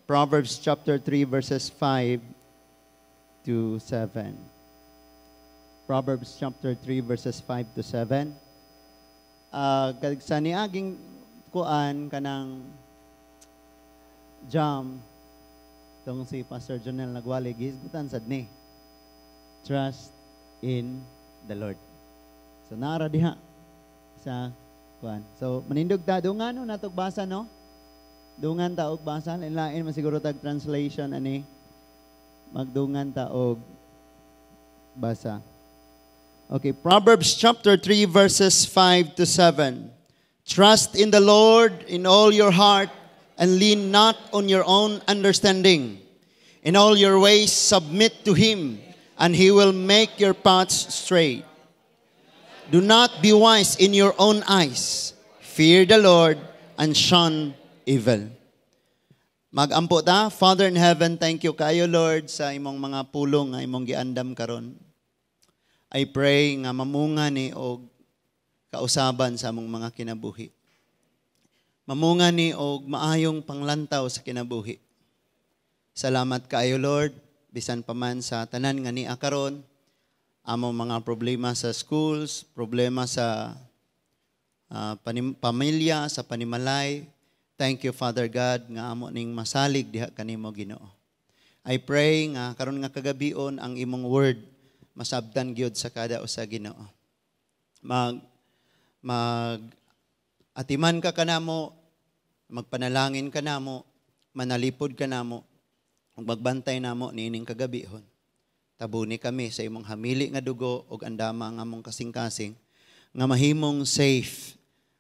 Proverbs chapter 3 verses 5 to 7. Proverbs chapter 3 verses 5 to 7. Sa niaging kuan kanang jam tong si Pastor Jonel nagwali, gihisgutan sad ni trust in the Lord. So nara diha sa kuan. So manindog ta, dungan no natog basa, no? Dungan ta og basa, lain man siguro tag translation ani. Magdungan ta og basa. Okay, Proverbs chapter 3 verses 5 to 7. Trust in the Lord in all your heart and lean not on your own understanding. In all your ways submit to him, and he will make your paths straight. Do not be wise in your own eyes. Fear the Lord and shun evil. Magampo ta. Father in heaven, thank you kayo, Lord, sa imong mga pulong nga imong giandam karon. I pray nga mamunga ni og kausaban sa among mga kinabuhi. Mamunga ni og maayong panglantaw sa kinabuhi. Salamat kaayo, Lord, bisan pa man sa tanan nga nia karon, among mga problema sa schools, problema sa pamilya, sa panimalay. Thank you, Father God, nga amo ning masalig diha kanimo, Ginoo. I pray nga karon nga kagabion ang imong word masabtan gyud sa kada usa, Ginoo. Mag mag atiman ka kanamo, magpanalangin ka namo, manalipod ka namo, ug magbantay namo niining kagabihon. Tabuni kami sa imong hamili nga dugo ug andama ang among kasing-kasing nga mahimong safe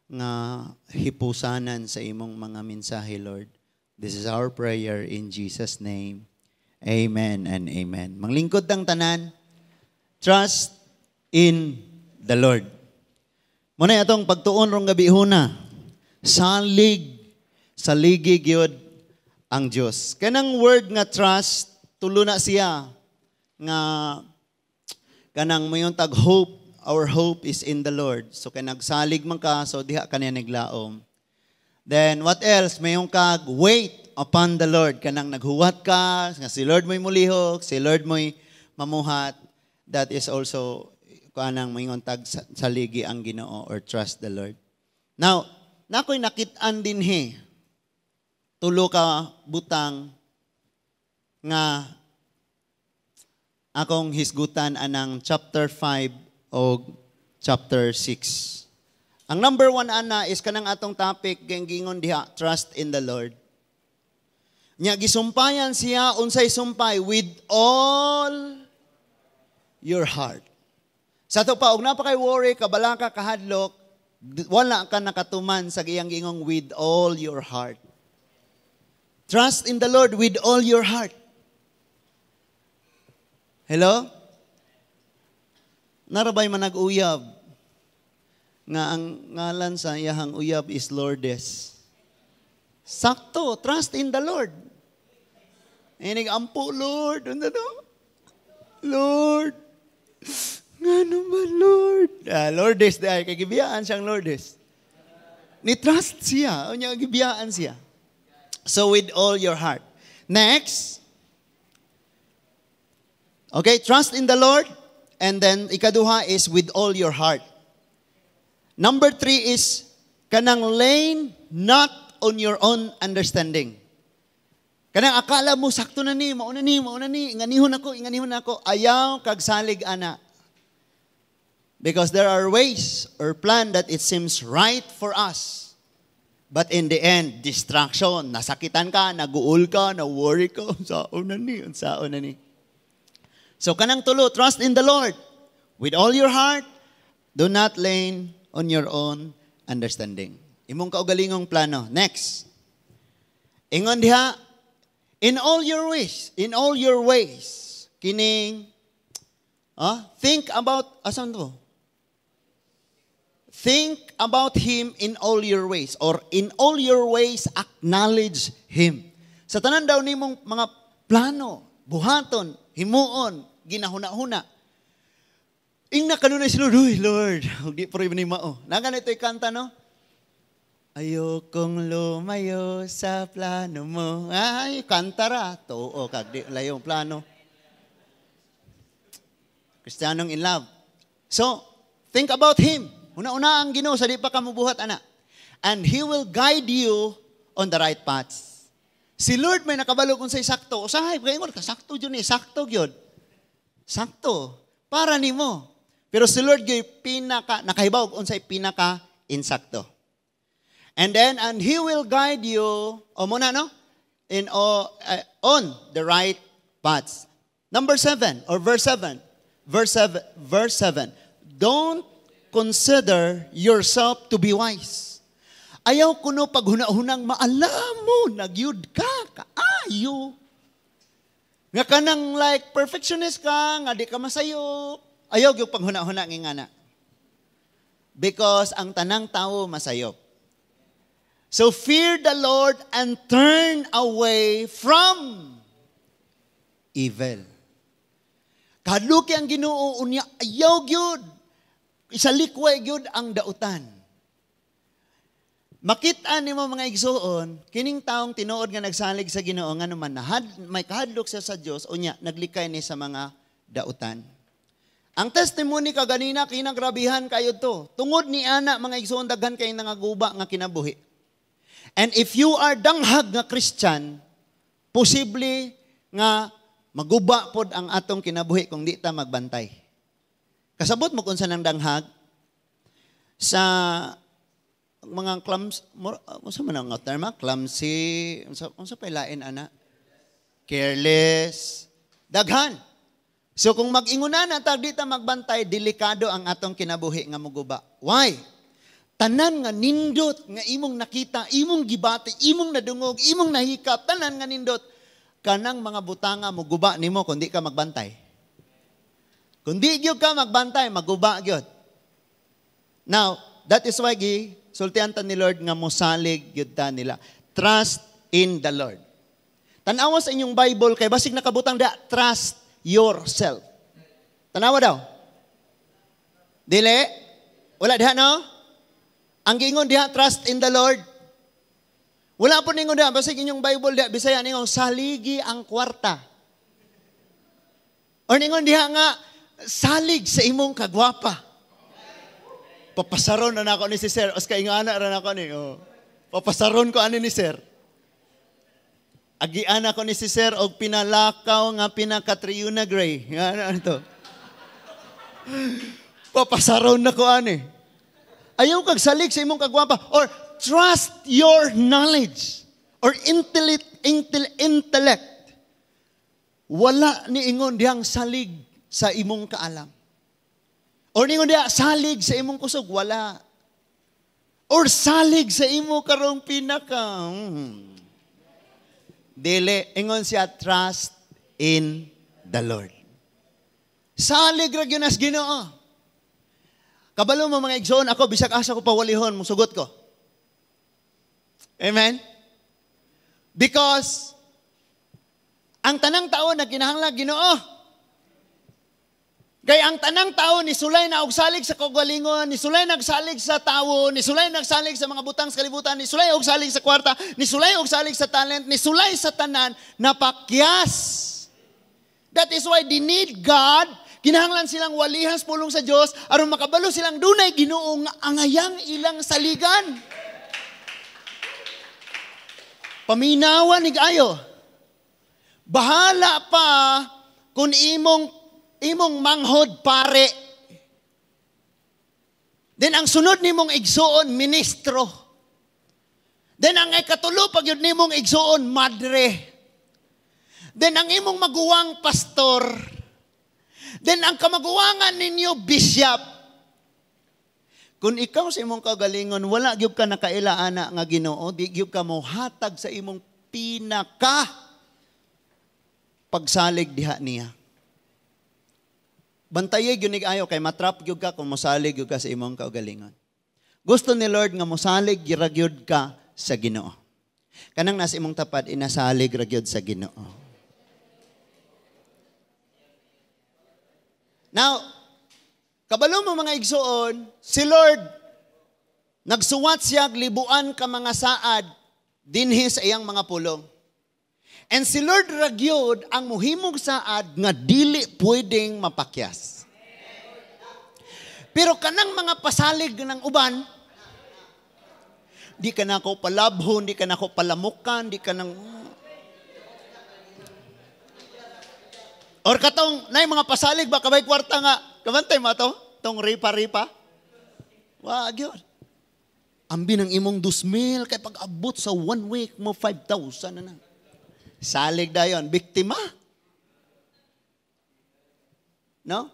nga hipusanan sa imong mga mensahe, Lord. This is our prayer in Jesus' name. Amen and amen. Manglingkod ang tanan. Trust in the Lord. Muna atong pagtuon rong gabihona. Salig, saligi gyud ang Dios. Kanang word nga trust, tulo na siya nga kanang mayon tag hope, our hope is in the Lord. So kay nagsalig man ka, so diha kaniya naglaom. Then what else? Mayon kag wait upon the Lord. Kanang naghuwat ka, nga si Lord mo'y mulihok, si Lord mo'y mamuhat. That is also kanang moingon tag saligi ang Ginoo or trust the Lord. Now, nakoy nakit-an dinhi tulo ka butang nga akong hisgutan anang chapter 5 o chapter 6. Ang number 1 ana is kanang atong topic gingon diha, trust in the Lord. Nya gisumpayan siya, unsay sumpay? With all your heart. Sa ato pa, og naa pa kay worry, kabalaka, kahadlok, wala ka nakatuman sa iyang gingong with all your heart. Trust in the Lord with all your heart. Hello? Narabay man nag-uyab nga ang ngalan sa iyahang uyab is Lourdes. Sakto, trust in the Lord. Inig ampo, Lord. Ano to? Lord. Ngano ba, Lord? Ah, Lourdes, dahil kay gibiyaan siyang Lourdes. Ni trust siya. Unya, gibiyaan siya. So with all your heart. Next. Okay, trust in the Lord. And then, ikaduha is with all your heart. Number 3 is, kanang lean not on your own understanding. Kanang akala mo, sakto na ni, mauna ni, mauna ni, inganihon ako, ayaw kagsalig ana. Because there are ways or plan that it seems right for us. But in the end, distraction. Nasakitan ka, naguol ka, na-worry ka. Unsaon na ni, unsaon na ni. So kanang tulo, trust in the Lord. With all your heart, do not lean on your own understanding. Imong kaugalingong plano. Next. Ingon diha, in all your ways, in all your ways, kining, think about, asan to? Think about Him in all your ways, or in all your ways, acknowledge Him. Sa tanan daw nimong mga plano, buhaton, himuon, ginahuna-huna. Ingna kanunay si Lord, uy, Lord, di pero ni mao. Nagan ito'y kanta, no? Ayokong lumayo sa plano mo. Ay, kanta ra. Tuo kag di layo ang plano. Kristiyanong in love. So, think about Him. Una-una ang Ginoo sa di pa ka mubuhat ana. And He will guide you on the right paths. Si Lord may nakabalo kung sa'y sakto. Usahay, kaya ka sakto yun eh. Sakto yun. Sakto. Para nimo. Pero si Lord gyud pinaka, nakahibaw unsay pinaka insakto. And then, and He will guide you, o muna no? On the right paths. Number 7, or verse 7. Verse 7, verse 7. Don't consider yourself to be wise. Ayaw kuno paghuna-hunang maalam mo, nagyud ka, kaayo. Nga kanang like perfectionist ka, nga di ka masayo. Ayaw gyud paghuna-huna nga na. Because ang tanang tao masayop. So fear the Lord and turn away from evil. Kahadluki ang Ginoo unya ayaw gyud. Isalikway gyud ang dautan. Makita nimo mga igsuon, kining taong tinuod nga nagsalig sa Ginoo nga naman nahad, may kahadlok siya sa Dios unya naglikay ni sa mga dautan. Ang testimony kaganina kinagrabihan kayo to. Tungod ni ana mga igsuon daghan kay nangaguba nga kinabuhi. And if you are danghag nga Christian, posible nga maguba pod ang atong kinabuhi kung di ta magbantay. Kasabot mo kung sa nang danghag sa mga clumsy, unsa man ang term, clumsy, unsa pa lain ana? Careless, daghan. So kung mag-inguna na ta di ta magbantay, delikado ang atong kinabuhi nga muguba. Why? Tanan nga nindot nga imong nakita, imong gibati, imong nadungog, imong nahikap, tanan nga nindot, kanang mga butanga muguba nimo kung di ka magbantay. Kung di gyud ka magbantay, maguba gyud. Now, that is why gi sultian ta ni Lord nga mosalig gyud ta nila. Trust in the Lord. Tan-awa sa inyong Bible kay basig nakabutang da, trust yourself. Tanawa daw. Dili? Wala diha no? Ang giingon diha, trust in the Lord. Wala po ningon diha, basig inyong Bible diha, Bisaya ningon, saligi ang kwarta. Or ningon diha nga, salig sa imong kagwapa. Papasaron na nako ni si Sir. Os kaingana ra nako ni. Oh. Papasaron ko ani ni Sir. Agian ako ni si Sir og pinalakaw nga pinaka-Triuna Gray. Nga ano to? Papasaron na ko ani. Ayaw kag salig sa imong kagwapa. Or trust your knowledge or intellect. Wala ni ingon dihang salig sa imong kaalam. Or ningon diha salig sa imong kusog, wala. Or salig sa imo karong pinaka. Dili, ingon siya, trust in the Lord. Salig ra gyud nas Ginoo. Kabalo mo mga igsoon, ako bisag asa ko pawalihon, musugot ko. Amen? Because ang tanang tao nagkinahanglan Ginoo. Kay ang tanang tao ni sulay na og salig sa kaugalingon, ni sulay nagsalig sa tawo, ni sulay nagsalig sa mga butang sa kalibutan, ni sulay og salig sa kwarta, ni sulay og salig sa talent, ni sulay sa tanan, napakyas. That is why they need God. Kinahanglan silang walihas pulong sa Dios aron makabalo silang dunay Ginoo nga angayang ilang saligan. Paminawan ni ayo. Bahala pa kung imong manghod pare. Then ang sunod nimong igsuon ministro. Then ang ikatulo pag yun nimong igsuon madre. Then ang imong maguwang pastor. Then ang kamaguwangan ninyo bishop. Kung ikaw sa imong kagalingon wala gyud ka nakaila ana nga Ginoo, di gyud ka mohatag sa imong pinaka pagsalig diha niya. Bantayay gyud ayo kay matrap gyud ka kung mosalig gyud ka sa imong kaugalingon. Gusto ni Lord nga mosalig ra gyud ka sa Ginoo. Kanang nasa imong tapad inasalig ra gyud sa Ginoo. Now, kabalo mo mga igsuon, si Lord Nagsuwat siya libuan ka mga saad dinhi sa iyang mga pulong. And si Lord ra gyud ang muhimog saad nga dili pwedeng mapakyas. Pero kanang mga pasalig ng uban, di ka nako palabhon, di ka nako palamukan, di ka nang. Or katong, nay mga pasalig ba, kabay kwarta nga, kabantay mo to? Tong ripa-ripa? Wag yun. Ambi ng imong 2,000, kay pag-abot sa one week mo, 5,000 na na. Salig dayon, biktima. No?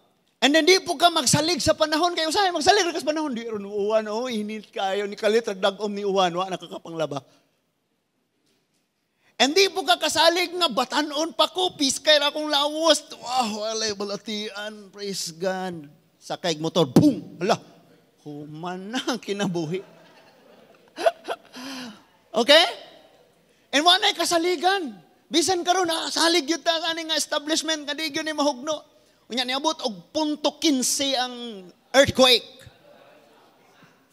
And then di po ka magsalig sa panahon, kayo usahay, magsalig ka sa panahon, di ron uwan, oh, init kayo, ni kalit, ragdagom ni uwan, wa nakakapanglaba. And di po ka kasalig nga batanon pa ko, piskay ra akong lawas. Wow, walay balatian, praise God. Sakay motor, boom, hala, human na ang kinabuhi. Okay? And wala kasaligan. Bisan karon na salig gyud ta ani nga establishment nga di gyud ni mahugno. Unya niabot og 0.15 ang earthquake.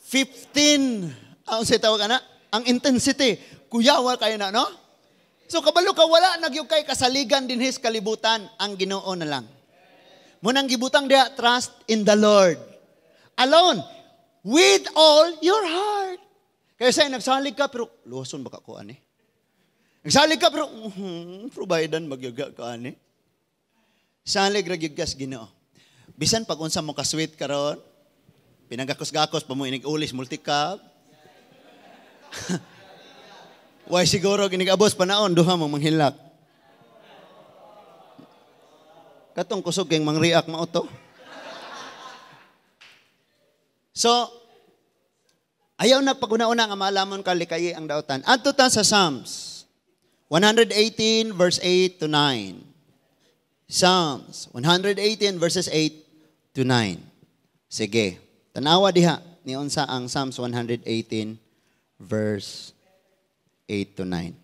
15 ang sa tawag ana, ang intensity. Kuyawa kayo na, no? So kabalo ka wala na gyud kay kasaligan dinhi sa kalibutan, ang Ginoo na lang. Munang gibutang diha, trust in the Lord alone with all your heart. Kaya say nagsalig ka pero luwason baka ko ani. Nagsalig ka pero providean magyuga ka ani. Salig ra gyud ka sa Ginoo. Bisan pag unsa mo ka sweet karon, pinagakos-gakos pa mo inig ulis multicab. Why siguro ginigabos panaon duha mo manghilak. Katong kusog kay mangreact mao to. So, ayaw na paguna-una nga maalamon ka likayi ang dautan. Adto ta sa Psalms 118 verse 8 to 9. Psalms 118 verses 8 to 9. Sige, tanawa diha ni unsa ang Psalms 118 verse 8 to 9.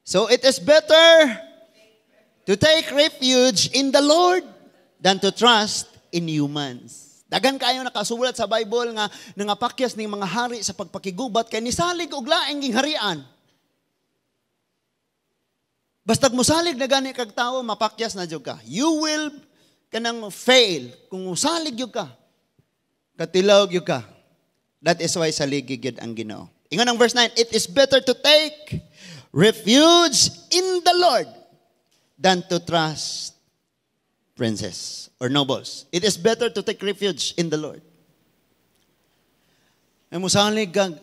So it is better to take refuge in the Lord than to trust in humans. Dagan kayo nakasulat sa Bible nga nangapakyas ning mga hari sa pagpakigubat kay nisalig og laing gingharian. Bastag mosalig na gani kag tawo, mapakyas na jud ka. You will kanang fail kung mosalig jud ka. Katilaw jud ka. That is why saligi gyud ang Ginoo. Ingon ang verse 9, it is better to take refuge in the Lord than to trust princes or nobles. It is better to take refuge in the Lord. Ay musalig kag,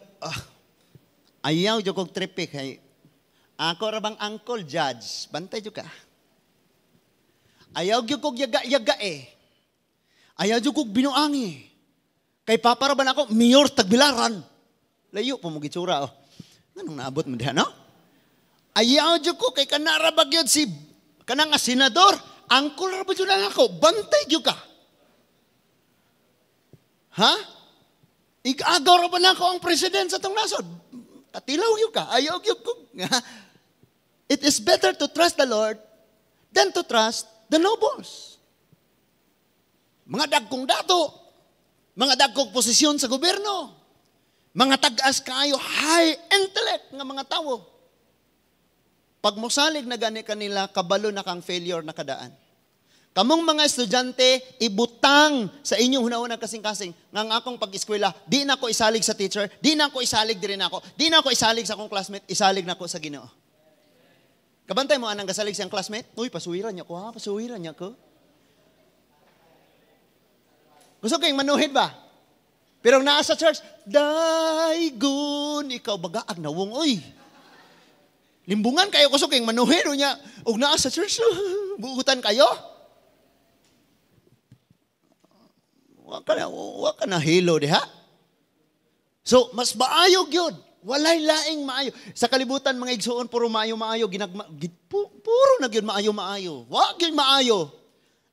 ayaw jud kog tripi kay ako ra bang uncle judge, bantay jud ka. Ayaw gyud kog yaga-yaga eh. Ayaw jud kog binuangi. Kay papa ra ba nako mayor Tagbilaran. Layo po mo gitsura oh. Nganong naabot mo diha, no? Ayaw jud ko kay kanara ba gyud si kanang nga senador, uncle ra ba jud ang ako, bantay jud ka. Ha? Igagaw ra ba nako ang president sa tong nasod? Katilaw gyud ka, ayaw gyud ko. It is better to trust the Lord than to trust the nobles. Mga dagkong dato, mga dagkong posisyon sa gobyerno, mga tag-as kaayo, high intellect nga mga tawo. Pag mosalig na gani kanila, kabalo na kang failure na kadaan. Kamong mga estudyante, ibutang sa inyong hunahuna kasing-kasing, nga ang akong pag-eskwela, di na ako isalig sa teacher, di na ako isalig diri na ako, di na ako isalig sa akong classmate, isalig na ako sa Ginoo. Kabantay mo anang gasalig siyang classmate? Uy, pasuwiran niya ko ha, pasuwiran niya ko. Gusto kayong manuhid ba? Pero naa sa church, daygon, ikaw bagaag nawong, uy. Limbungan kayo kusog kayong manuhid, unya, ug naa sa church, buutan kayo. Wa ka na hilo diha. So, mas maayo gyud. Walay laing maayo. Sa kalibutan, mga igsuon, puro maayo-maayo. Puro na gyud maayo-maayo. Wa gyud maayo.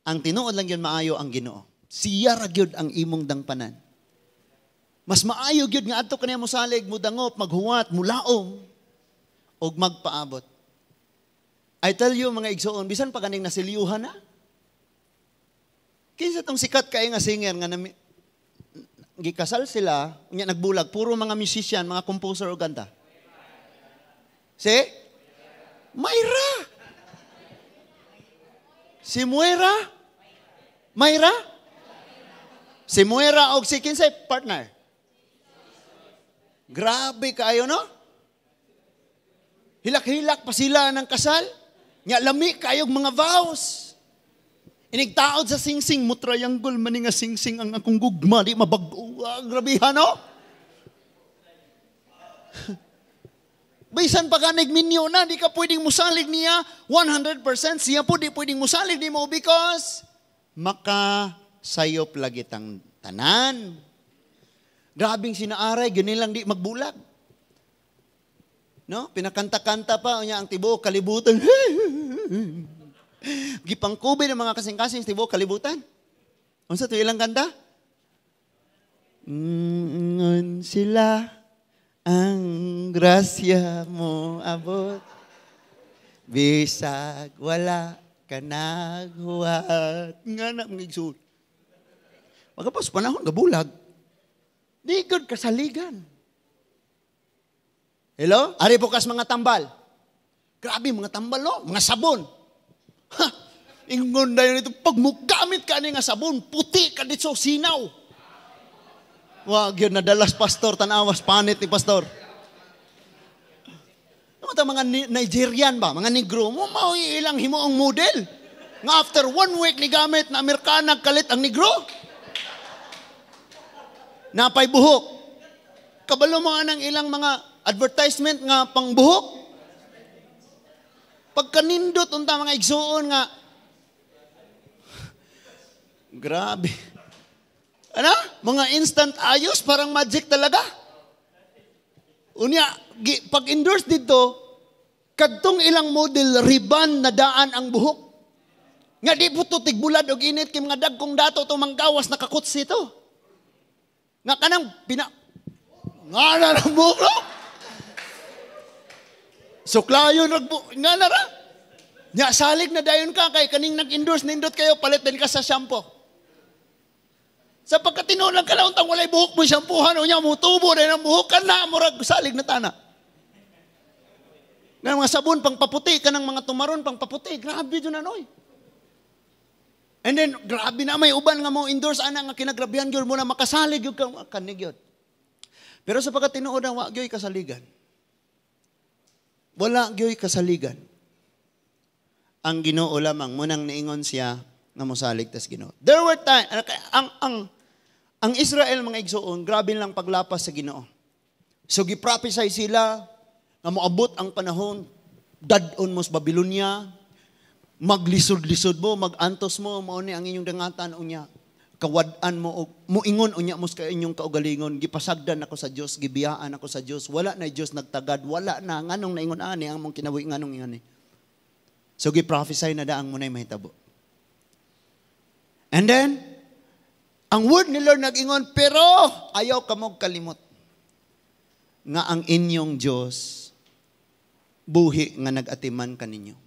Ang tinuod lang gyud maayo ang Ginoo. Siya ra gyud ang imong dangpanan. Mas maayo gyud nga adto kaniya mosalig, mudangop, maghuwat, mulaom, og magpaabot. I tell you mga igsuon, bisan pa ganing nasilyuhan na. Kinsa tong sikat kay nga singer nga gikasal sila, unya nagbulag, puro mga musician, mga composer og kanta? Si? Myra. Si Moira? Myra? Si Moira og si kinsay partner? Grabe kaayo, no? Hilak-hilak pa sila ng kasal. Nya lami kayog mga vows. Inigtaod sa singsing, mo triangle man nga singsing ang akong gugma, di mabag-o. Ah, grabehan, no? Bisan pa ka nagminyo na, di ka pwedeng musalig niya 100%. Siya po di pwedeng musalig ni mo because makasayop lagi tang tanan. Grabing sinaaray, ganun lang di magbulag. No? Pinakanta-kanta pa niya ang tibuok kalibutan. Gipangkubi ng mga kasing-kasing tibuok kalibutan. Unsa to ilang kanta? Ngon sila ang grasya mo abot. Bisag wala ka naghuwat. Nga na mga igsoon. Pagkapas panahon, gabulag. Di gud kasaligan. Hello? Ari po kas mga tambal. Grabe, mga tambal, no? Mga sabon. Ha! Ingon na yun ito, pag mugamit ka ni nga sabon, puti ka dito, sinaw. Wag yun, nadalas pastor, tanawas, panit ni pastor. Ano ta mga Nigerian ba, mga Negro, mo mao ilang himuong model. Nga after one week ni gamit na Amerikana kalit ang Negro. Napay buhok. Kabalo mo nga ng ilang mga advertisement nga pangbuhok. Pagkanindot unta mga igsuon nga grabe. Ano? Mga instant ayos, parang magic talaga. Unya, pag-endorse dito, kadtong ilang model, riban na daan ang buhok. Nga di po to tigbulad og init kay mga dagkong dato to manggawas nakakutsi to. Nga kanang pina nga na ang buhok, no? Suklayon nagbu nga na ra. Nya salig na dayon ka kay kaning nag-endorse nindot kayo palit din ka sa shampoo. Sa pagkatinuod lang ka lang untang walay buhok mo shampoohan unya mo tubo din ang buhok ka na murag salig na tana. Nga mga sabon pang paputi kanang mga tumaron pang paputi, grabe jud na noy. And then grabe na may uban nga mo endorse ana nga kinagrabihan gyud mo na makasalig gyud ka kanig gyud. Pero sa pagkatinuod ang wa gyud kasaligan. Wala gyud kasaligan. Ang Ginoo lamang munang niingon siya nga mosalig tas Ginoo. There were time ang Israel mga igsoon, grabe lang paglapas sa Ginoo. So gi-prophesy sila nga moabot ang panahon, dad-on mo sa Babylonia, maglisod-lisod mo, magantos mo, mao ni ang inyong dangatan unya. Kawad-an mo og moingon unya mo sa inyong kaugalingon, gipasagdan ako sa Dios, gibiyaan ako sa Dios, wala na Dios nagtagad, wala na nganong naingon ani ang mong kinabuhi nganong ingon ni. So gi-prophesy na daang munay mahitabo. And then ang word ni Lord nag-ingon, pero ayaw kamo kalimot nga ang inyong Dios buhi nga nag-atiman kaninyo.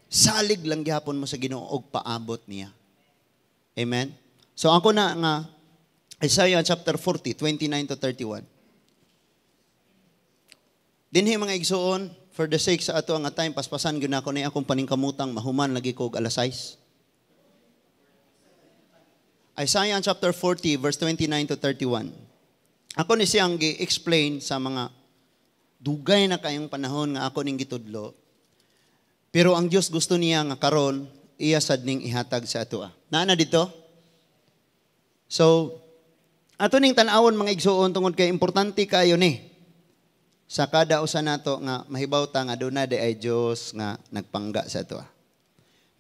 Salig lang gihapon mo sa Ginoo og paabot niya. Amen? So ako na nga Isaiah chapter 40, 29 to 31. Dinhi mga igsuon, for the sake sa ato nga time, paspasan gyud nako ni akong paningkamutang mahuman lagi ko og alas 6. Isaiah chapter 40 verse 29 to 31. Ako ni siyang gi-explain sa mga dugay na kayong panahon nga ako ning gitudlo. Pero ang Dios gusto niya nga karon iya sad ning ihatag sa atoa. Naa na dito? So, ato ning tan-awon mga igsuon tungod kay importante kayo ni. Sa kada usa nato nga mahibaw ta nga duna di ay Dios nga nagpangga sa atoa.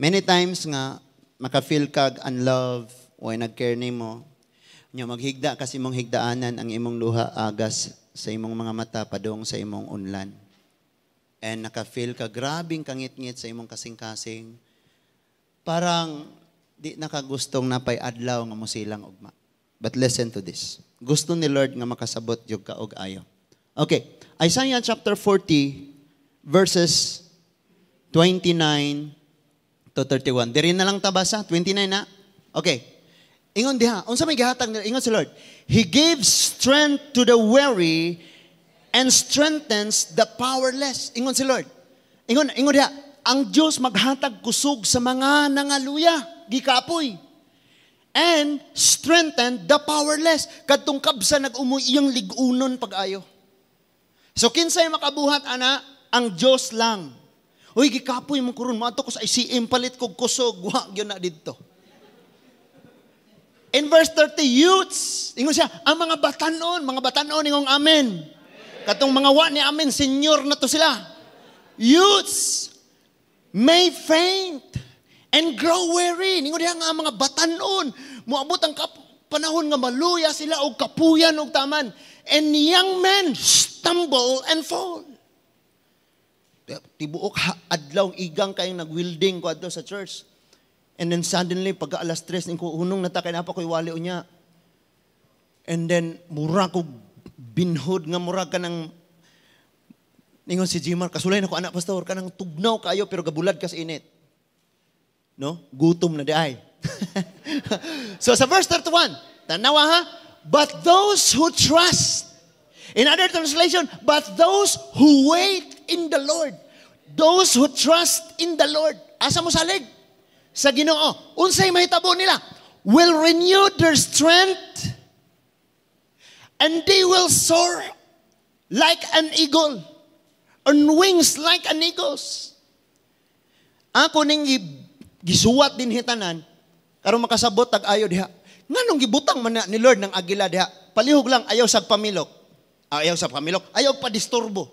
Many times nga maka-feel kag unloved, way nag-care nimo. Nya maghigda kasi imong higdaanan ang imong luha agas sa imong mga mata padung sa imong unlan. And naka-feel ka grabing kangitngit sa imong kasing-kasing. Parang di nakagustong napay adlaw nga mosilang ugma. But listen to this. Gusto ni Lord nga makasabot jud ka og ayo. Okay, Isaiah chapter 40 verses 29 to 31. Diri na lang tabasa, 29 na. Okay. Ingon diha, unsa may gihatag nila? Ingon si Lord, "He gives strength to the weary and strengthens the powerless." Ingon si Lord. Ingon diha, ang Dios maghatag kusog sa mga nangaluya, gikapoy. And strengthen the powerless. Kadtong kabsa nag-umoy, iyang lig-unon pag-ayo. So kinsay makabuhat ana? Ang Dios lang. Uy, gikapoy mo kuron, moadto ko sa ICM, palit kog kusog, wa gyud na didto. In verse 30, youths, ingon siya, ang mga batanon, ingong amen. Katong mga wa ni amen, senior na to sila. Youths may faint and grow weary. Ingon diha nga ang mga batanon, moabot ang panahon nga maluya sila og kapuyan og taman. And young men stumble and fall. Tibuok adlaw igang kayong nag-welding ko adto sa church. And then suddenly, pagka alas 3, ko hunong na ta, kay napa ko'y wali unya. And then, mura ko binhod nga mura ka ng, ningon si Jimar, "Kasulay na ko anak, pastor," kanang tugnaw kayo pero gabulad ka sa init. No? Gutom na di ay. So sa verse 31, tanawa ha, but those who trust, in other translation, but those who wait in the Lord, those who trust in the Lord, asa mo salig? Sa Ginoo. Unsay mahitabo nila? Will renew their strength and they will soar like an eagle, on wings like an eagles. Ako ning gisuwat din hitanan, karon makasabot tag ayo diha. Nganong gibutang man na ni Lord ng agila diha? Palihog lang ayaw sa pamilok. Ayaw sa pamilok, ayaw pa disturbo.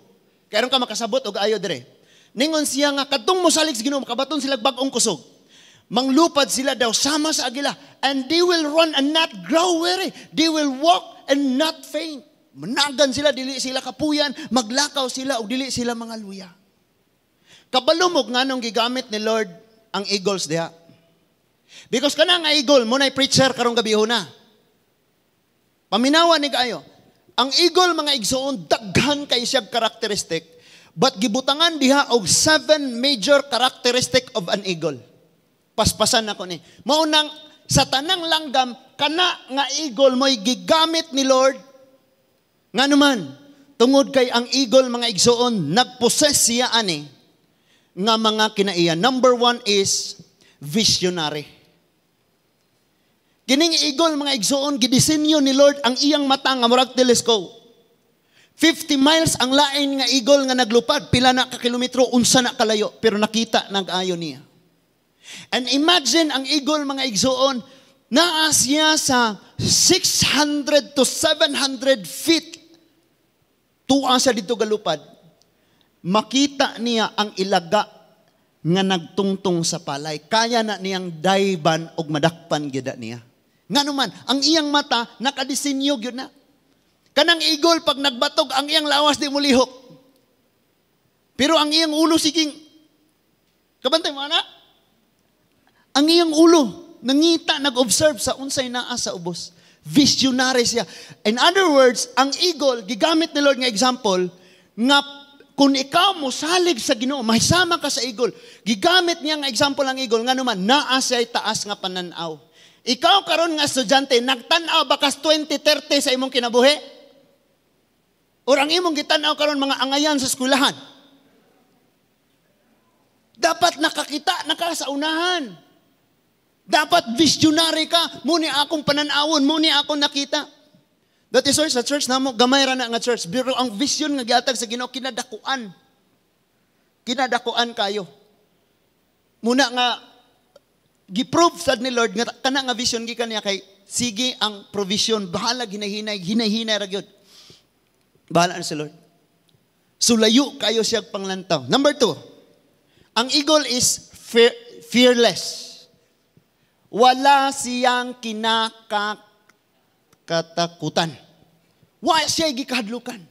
Karon ka makasabot og ayo dire. Ningon siya nga kadtong mosalig sa Ginoo makabaton sila bag-ong kusog. Manglupad sila daw sama sa agila, and they will run and not grow weary. They will walk and not faint. Managan sila, dili sila kapuyan, maglakaw sila og dili sila mga luya. Kabalumog nganong gigamit ni Lord ang eagles diha. Because kana nga eagle, mo na'y preacher karong gabi na. Paminawa ni kaayo. Ang eagle, mga igsoon, daghan kay siya characteristic, but gibutangan diha og seven major characteristic of an eagle. Paspasan ako ni. Mao nang sa tanang langgam, kana nga eagle mo'y gigamit ni Lord. Nga naman, tungod kay ang eagle, mga igsoon, nagpossess siya ani nga mga kinaiya. Number one is visionary. Kining eagle, mga igsoon, gidisenyo ni Lord ang iyang mata nga murag telescope. 50 miles ang lain nga eagle nga naglupad, pila na ka kilometro, unsa na kalayo, pero nakita nag-ayo niya. And imagine ang eagle, mga igsoon, naa siya sa 600 to 700 feet tuwa siya dito galupad. Makita niya ang ilaga nga nagtungtong sa palay. Kaya na niyang dayban og madakpan gyud niya. Nga naman, ang iyang mata nakadisenyo gyud na. Kanang eagle pag nagbatog ang iyang lawas di molihok. Pero ang iyang ulo siging kabantay mo ana. Ang iyang ulo nangita, nag-observe sa unsay naa sa ubos. Visionary siya. In other words, ang eagle gigamit ni Lord nga example nga kung ikaw mo salig sa Ginoo, mahisama ka sa eagle. Gigamit niya nga example ang eagle nga naman naa siya taas nga pananaw. Ikaw karon nga estudyante, nagtan-aw ba kas 2030 sa imong kinabuhi? Or ang imong gitan-aw karon mga angayan sa eskwelahan? Dapat nakakita na ka sa unahan. Dapat visionary ka. Muni akong pananawon, muni akong nakita. That is why sa church namo, gamay ra na nga church. Pero ang vision nga gihatag sa Ginoo kinadakuan. Kinadakuan kayo. Muna nga giprove sad ni Lord nga kana nga vision gikan niya kay sige ang provision, bahala hinahinay, hinahinay ra gyud. Bahala na si Lord. So layo kayo siya panglantaw. Number 2, ang eagle is fearless. Wala siyang kinakatakutan. Wa siya gikahadlukan.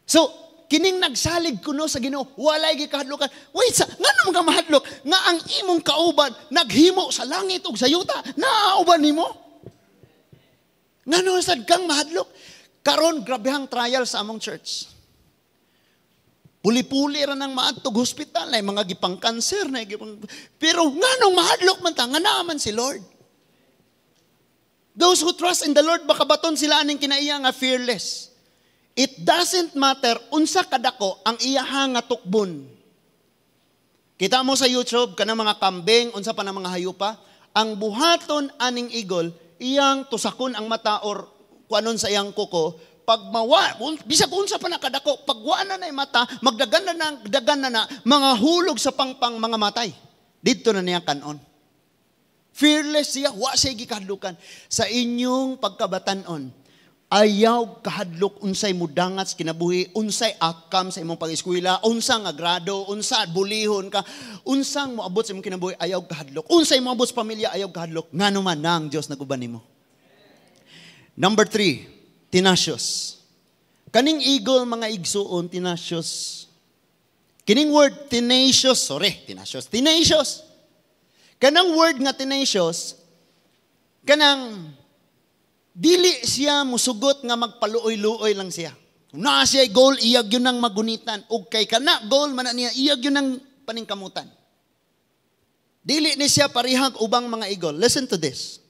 So, kining nagsalig kuno sa Ginoo, walay gikahadlukan. Wait sa, ngano nga mahadlok nga ang imong kauban naghimo sa langit ug sa yuta, naauban nimo? Ngano sad kang mahadlok? Karon grabehang trial sa among church. Puli-puli ra nang maadtog hospital na mga gipang kanser na gipang, pero nganong mahadlok man ta nga naa man si Lord. Those who trust in the Lord, makabaton sila aning kinaiya nga fearless. It doesn't matter unsa kadako ang iyaha nga tukbon. Kita mo sa YouTube kanang mga kambing, unsa pa na mga hayupa, ang buhaton aning eagle, iyang tusakon ang mata or kuanon sa iyang kuko, pag mawa, bisag unsa pa na kadako, pag wa na na mata, magdagan na na, dagan na na, mga hulog sa pangpang mga matay. Didto na niya kanon. Fearless siya, wa siya gikahadlukan. Sa inyong pagkabatanon, ayaw kahadlok unsay mudangat sa kinabuhi, unsay akam sa imong pag-eskwela, unsa nga grado, unsa bulihon ka, unsang moabot sa imong kinabuhi, ayaw kahadlok. Unsay moabot sa pamilya, ayaw kahadlok. Ngano man na ang Dios naguban nimo. Number 3, tenacious. Kaning eagle, mga igsuon, tenacious. Kining word tenacious, sorry, tenacious, tenacious. Kanang word nga tenacious, kanang dili siya musugot nga magpaluoy-luoy lang siya. Naa siya goal, iyag yun ang magunitan. Og kay kana goal man na niya, iyag yun ang paningkamutan. Dili ni siya parihag ubang mga eagle. Listen to this.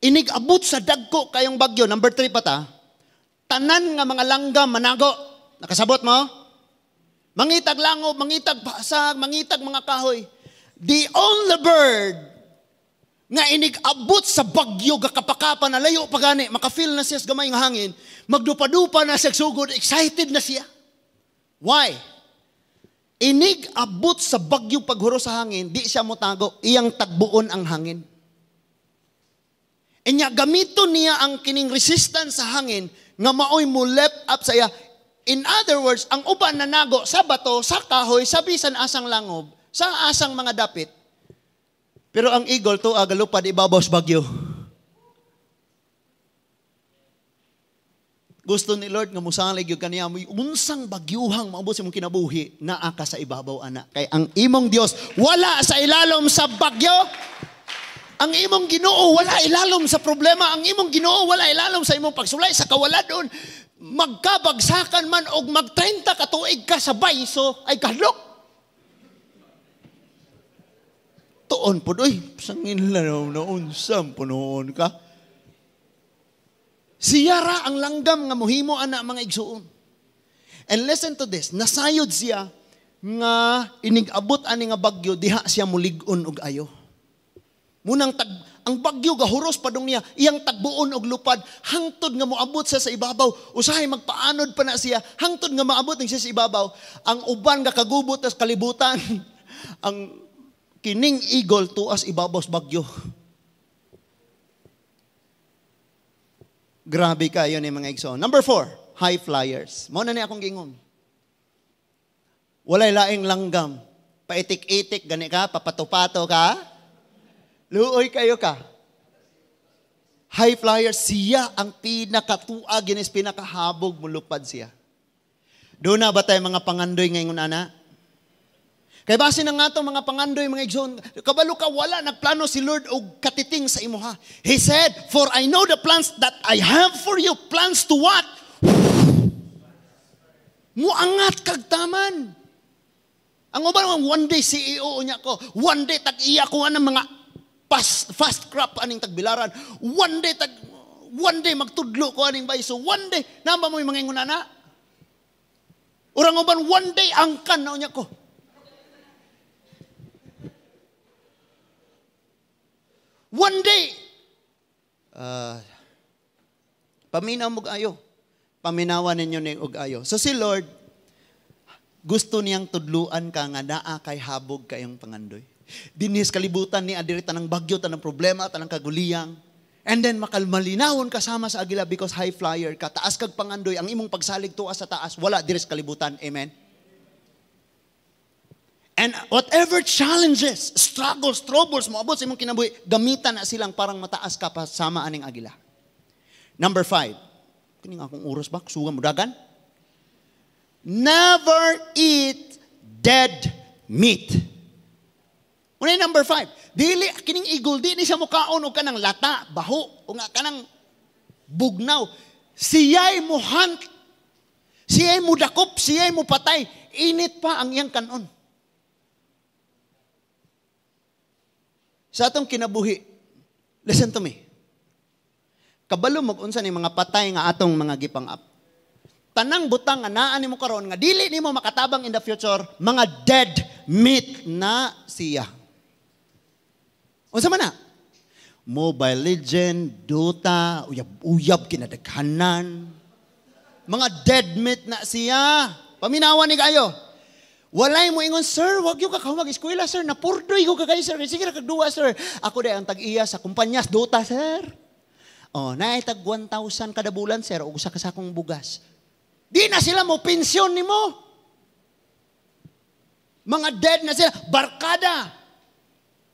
Inig-abot sa dagko kayong bagyo. Number 3 pa ta. Tanan nga mga langgam manago. Nakasabot mo? Mangitag langob, mangitag basag, mangitag mga kahoy. The only bird nga inig-abot sa bagyo gakapakapa na layo pa gani, makafeel na siya sa gamay nga hangin, magdupa-dupa na siya sugod, excited na siya. Why? Inig-abot sa bagyo paghuro sa hangin, di siya motago, iyang tagbuon ang hangin. Inya gamiton niya ang kining resistance sa hangin nga maoy mo left up sa iya. In other words, ang uban nanago sa bato, sa kahoy, sa bisan asang langob, sa asang mga dapit. Pero ang eagle to agalupad ibabaw sa bagyo. Gusto ni Lord nga mosalig gyud kaniya mo unsang bagyuhang maabot sa imong kinabuhi, naa ka sa ibabaw ana. Kay ang imong Dios wala sa ilalom sa bagyo. Ang imong Ginoo wala ilalom sa problema. Ang imong Ginoo wala ilalom sa imong pagsulay sa kawaladon. Magkabagsakan man og mag 30 ka tuig ka sa bayso ay kahadlok. Tuon pod oy, sangin lang na unsam punoon ka. Siya ra ang langgam nga mohimo ana mga igsuon. And listen to this, nasayod siya nga inig-abot ani nga bagyo diha siya mulig-on og ayo. Munang ang bagyo gahuros padung niya, iyang tagbuon og lupad hangtod nga moabot siya sa ibabaw. Usahay magpaanod pa na siya hangtod nga maabot ning siya sa ibabaw. Ang uban nga kagubot sa kalibutan, ang kining eagle tuas ibabaw sa bagyo. Grabe kayo ni mga igsoon. Number 4, high flyers. Mao na ni akong gingon. Walay laing langgam. Paitik-itik gani ka, papato-pato ka. Luoy kayo ka. High flyer, siya ang pinakatuag, ginis pinakahabog, mulupad siya. Doon na ba tayo mga pangandoy ngayon, ana? Kay base na nga itong mga pangandoy, mga igsoon, kabalo ka, wala, nagplano si Lord og katiting sa imuha. He said, for I know the plans that I have for you. Plans to what? Muangat kag taman. Ang uban, one day CEO niya ko, one day tag-iya ko ang mga fast crop aning tagbilaran. One day magtudlo ko aning bayso. One day, namba mo yung mga ingon na? Urang uban, one day angkan na unya ko. One day, paminaw mo ayo. Paminawan ninyo ni og ayo. So si Lord, gusto niyang tudluan ka nga naa kay habog kayong pangandoy. Dinis kalibutan ni adiri tanang bagyo, tanang problema, tanang kaguliyang. And then makalmalinawon kasama sa agila because high flyer ka, taas kag pangandoy, ang imong pagsalig tuas sa taas, wala diris kalibutan. Amen? And whatever challenges, struggles, troubles, moabot sa imong kinabuhi, gamitan na silang parang mataas ka pa sama aning agila. Number 5. Kining akong oras ba? Kusugan mo dagan? Never eat dead meat. Unay number 5. Dili kining eagle di ni siya mukaon og kanang lata, baho, o nga kanang bugnaw. Siya'y muhunt. Siya'y mudakop, siya'y mupatay. Init pa ang iyang kanon. Sa atong kinabuhi, listen to me. Kabalo mag-unsa ni mga patay nga atong mga gipang-up. Tanang butang nga naa nimo karon nga dili nimo makatabang in the future, mga dead meat na siya. Unsa man na? Mobile Legend, Dota, uyab-uyab kinadaghanan. Mga dead meat na siya. Paminawan ni kayo. Walay mo ingon, sir, wag yung kakawag eskwela, sir. Napurdoy ko kakayo, sir. Sige na kagduwa, sir. Ako day ang tag-iya sa kumpanyas, Dota, sir. Oh, naay tag 1,000 kada bulan, sir, og usa ka sakong bugas. Di na sila mo pensyon nimo. Mga dead na sila, barkada.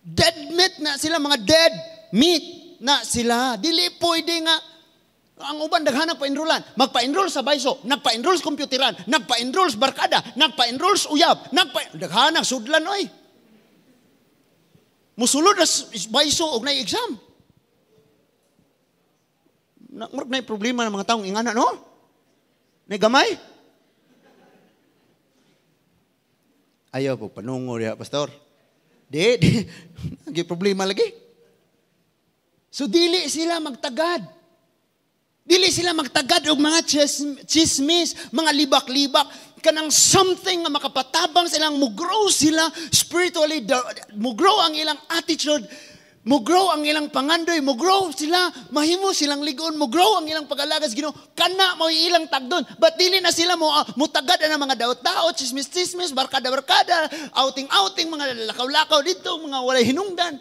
Dead meat na sila, mga dead meat na sila. Dili pwede nga ang uban daghan nagpa-enrollan. Magpa-enroll sa bayso, nagpa-enroll sa computeran, nagpa-enroll sa barkada, nagpa-enroll sa uyab, daghan ang sudlan oy. Musulod na bayso og nay exam. Murag nay problema ng mga taong ingana, no? Nay gamay? Ayaw po, panungo diha, pastor. Di, di problema lagi. So dili sila magtagad. Dili sila magtagad og mga chismis, mga libak-libak, kanang something nga makapatabang silang mo-grow sila spiritually, mo-grow ang ilang attitude, mo-grow ang ilang pangandoy, mo-grow sila, mahimo silang ligon, mo-grow ang ilang pag-alaga sa Ginoo, kana mo ilang tagdon. But dili na sila mo mutagad na mga daot-daot, chismis-chismis, barkada-barkada, outing-outing, mga lakaw-lakaw dito, mga walay hinungdan.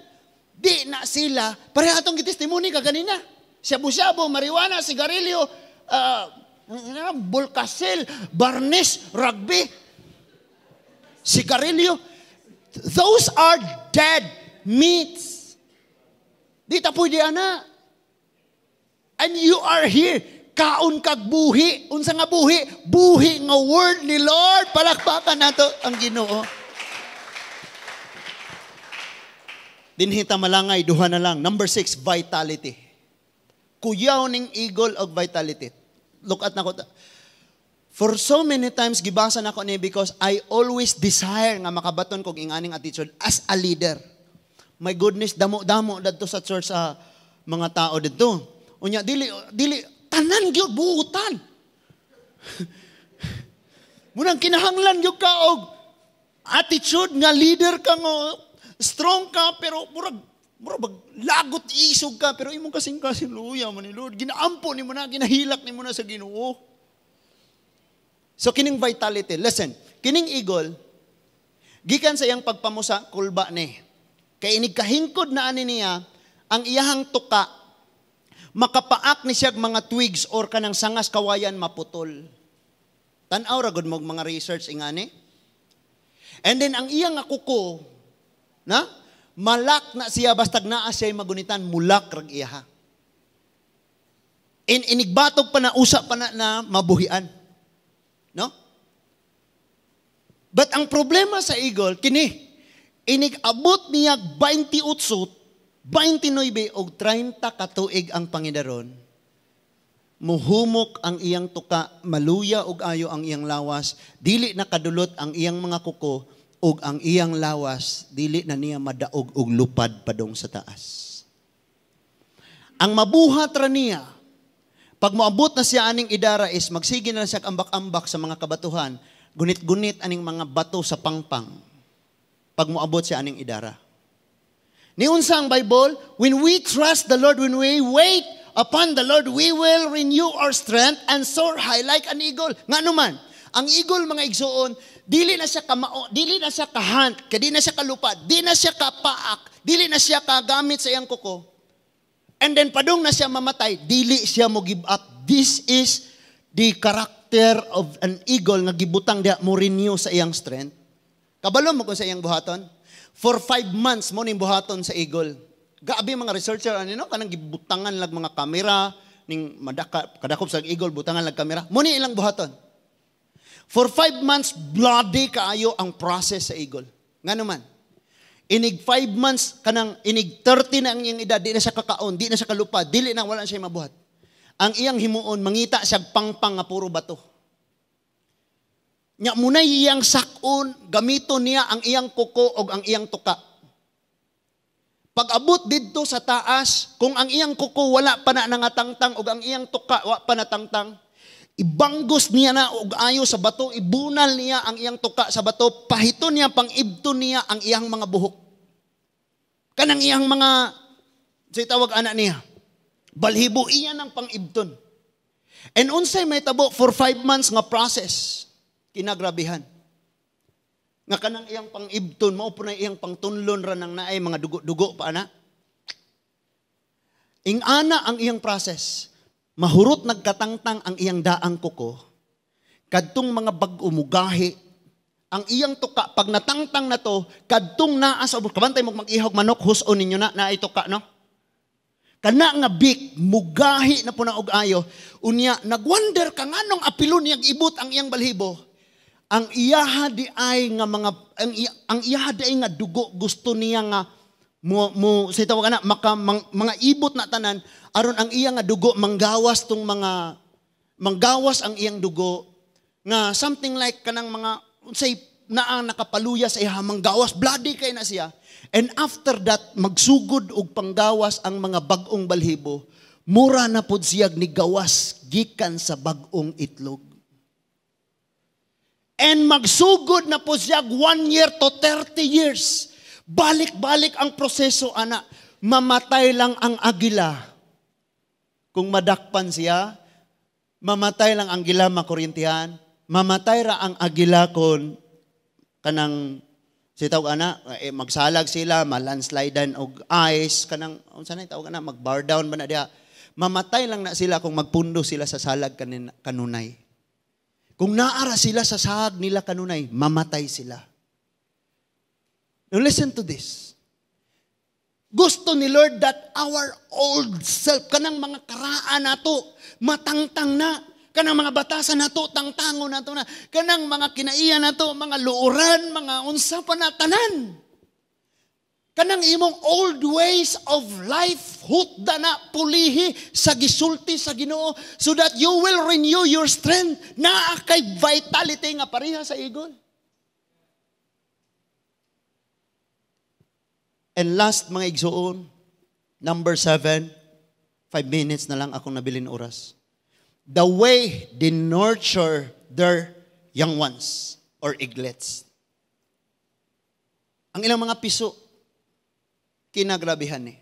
Di na sila, pareha atong gitestimony ka kanina. Shabu-shabu, marijuana, sigarilyo, bulkasil, barnis, rugby, sigarilyo. Those are dead meats. Di ta pwede ana. And you are here. Kaon kag buhi. Unsa nga buhi? Buhi nga word ni Lord. Palakpakan nato ang Ginoo. Dinhita malangay, duha na lang. Number 6, vitality. Kuyaw ning eagle og vitality. Look at nako. For so many times gibasa nako ni because I always desire nga makabaton kog inganing attitude as a leader. My goodness, damo-damo dadto sa church sa mga tao didto. Unya dili dili tanan gyud buutan. Munang kinahanglan gyud ka og attitude nga leader ka nga strong ka pero murag lagot isog ka pero imong kasing-kasing luya man ni Lord. Ginaampo nimo na, ginahilak nimo na sa Ginoo. So kining vitality, listen, kining eagle gikan sa iyang pagpamusa kulba ni. Kay inig kahingkod na ani niya ang iyahang tuka makapaak ni siya mga twigs or kanang sangas kawayan maputol. Tan-aw ra gud mo mga research ingani. And then ang iyang nga kuko na malak na siya bastag naa siya magunitan mulak rag iyaha. Inigbatog pa na usa pa na mabuhian. No? But ang problema sa eagle kini inig-abot niya 28, 29 og 30 katuig ang pangidaron. Muhumok ang iyang tuka, maluya og ayo ang iyang lawas, dili na kadulot ang iyang mga kuko og ang iyang lawas dili na niya madaog og lupad padong sa taas. Ang mabuhat ra niya pag moabot na siya aning idara is magsige na siya ambak-ambak sa mga kabatuhan, gunit-gunit aning mga bato sa pangpang. Pag moabot siya aning idara. Niunsa ang Bible, when we trust the Lord, when we wait upon the Lord, we will renew our strength and soar high like an eagle. Ngano man, ang eagle mga igsuon, dili na siya kamao, dili na siya kahunt, kay di na siya kalupad, di na siya kapaak, dili na siya kagamit sa iyang kuko. And then padung na siya mamatay, dili siya mo give up. This is the character of an eagle nga gibutang diha mo renew sa iyang strength. Kabalo mo kung sa iyang buhaton? For 5 months mo ning buhaton sa eagle. Gabi mga researcher ano no kanang gibutangan lag mga kamera ning madaka kadakop sa eagle butangan lag kamera. Mo ni ilang buhaton. For 5 months bloody kaayo ang process sa eagle. Ngano man? Inig 5 months kanang inig 30 na ang iyang edad, di na siya kakaon, di na siya kalupad, dili na wala siya mabuhat. Ang iyang himuon mangita siya pangpang nga puro bato. Nya munay iyang sakon, gamito niya ang iyang kuko og ang iyang tuka. Pag abot didto sa taas, kung ang iyang kuko wala pa na nangatangtang og ang iyang tuka wa pa natangtang, ibanggos niya na og ayo sa bato, ibunal niya ang iyang tuka sa bato, pahito niya, pang-ibto niya ang iyang mga buhok. Kanang iyang mga, say tawag ana niya, balhibo iya ng pang-ibton. And unsay may tabo for 5 months nga process, kinagrabihan. Nga kanang iyang pang-ibton, mao po na iyang pangtunlon ra nang naay mga dugo-dugo pa ana. Ing-ana ang iyang process. Mahurot nagkatangtang ang iyang daang kuko. Kadtong mga bag-o mugahi ang iyang tuka pag natangtang na to, kadtong naa sa ubos, kabantay mo mag-ihog manok, huson ninyo na naay tuka, no? Kana nga beak mugahi na po na og ayo. Unya nagwonder ka nganong apilon niyang ibot ang iyang balhibo. Ang iyaha di ay nga dugo gusto niya nga mo mo sa tawag ana maka mga ibot na tanan aron ang iya nga dugo manggawas tong mga manggawas ang iyang dugo nga something like kanang mga unsay naa nakapaluya sa iya, manggawas, bloody kay na siya. And after that, magsugod og panggawas ang mga bag-ong balhibo, mura na pud siyag ni gawas gikan sa bag-ong itlog. And magsugod na po siya 1 year to 30 years. Balik-balik ang proseso, ana. Mamatay lang ang agila kung madakpan siya, mamatay lang ang agila makuryentihan, mamatay ra ang agila kung kanang si tawag ana eh, magsalag sila, malandslidean og ice, kanang unsa na tawag ana, mag-bar down ba na diha. Mamatay lang na sila kung magpundo sila sa salag kanunay. Kung naara sila sa sag nila kanunay, mamatay sila. Now listen to this. Gusto ni Lord that our old self, kanang mga karaan nato, matangtang na. Kanang mga batasan nato, tangtango nato na. Kanang mga kinaiya nato, mga luoran, mga unsa pa na, tanan. Kanang imong old ways of life, hutda na, pulihi sa gisulti sa Ginoo so that you will renew your strength. Naa kay vitality nga pareha sa eagle. And last, mga igsuon, number 7, 5 minutes na lang akong nabilin oras. The way they nurture their young ones or eaglets. Ang ilang mga piso, kinagrabihan ni.